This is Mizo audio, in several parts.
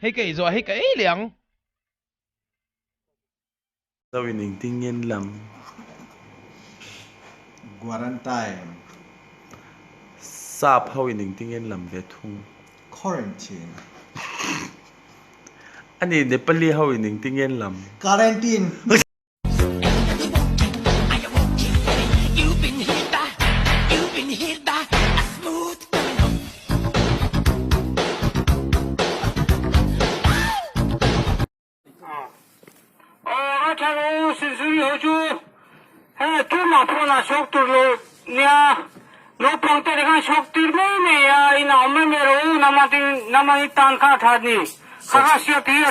Hei ka ei zawh ah hei ka ei leh ang. Zo in engtin nge an lam? Quarantine. Sap ho in engtin nge an lam ve thung? Quarantine. Ani Nepali ho in engtin nge an lam? Quarantine.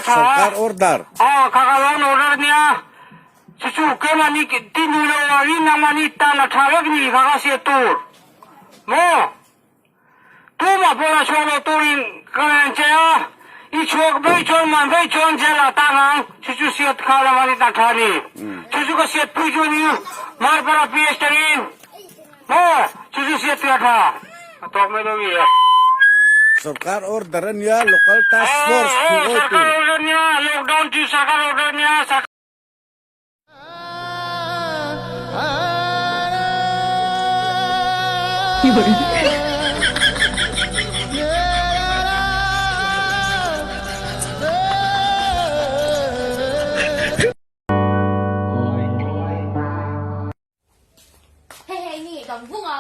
Sarkar order. Tumah pawh a chhuak lo turin ka ngen che a, i chhuak vei chuan man vei chuan jail ah tang ang, chu chu siat kha lam a ni tak tha a ni. Chu chu ka siat pui chu a ni, Marpara PS tangin maw chu chu siat pui a tha. A tawk mai lo mi e. Sarkar order a nia, local task force thu awi tur. Sarkar order a nia, lockdown chu sarkar order a nia. Hei hei ni dang vung a.